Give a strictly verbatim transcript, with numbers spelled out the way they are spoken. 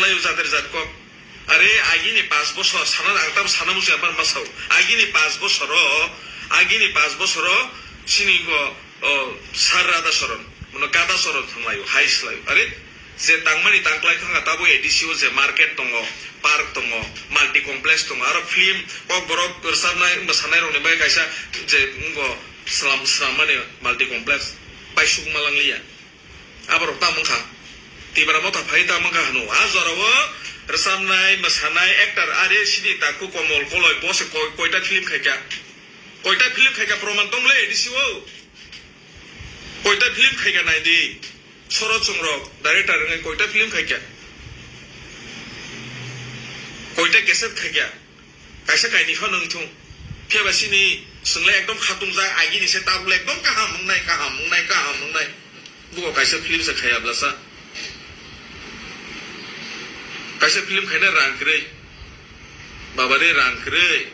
lai jat er jat kok. Are agini panch bosor sana, ang tam sana musi apan masao. Agini panch bosoro, agini panch bosoro sini go, o, sar rada soron, mano gada soron thanglaio, hai slaio. Are je tangmani tangklai thangkha tabo A D C o je market tongo, park tongo, multi complex tongo, aro film, kok borok rwchapnai, mwsanai rokni bagwi kaisa je wngbo slam, slam mani multi complex, paisuk malanglia. Aborok tamo wngkha. Tipra motha phai tamo wngkha hwno. A jorao rwchapnai, mwsanai, actor are sini takhuk Komol Koloi bo se koi-, koita film khaikha. Koita film khaikha proman tongle A D C o. Koita film khaikha naidi. Soro chungrok director wngwi koita film khaikha. Koita cassette khaikha. Kaisa kaini phano wngthung. Phiya ba sini chwngla ekdom khatungjak, agini se tabukla ekdom kaham wngnai, kaham wngnai, kaham wngnai. Buko kaisa film se khaya blasa. Kaisa film khaina rang kwrwi. Baba re rang kwrwi.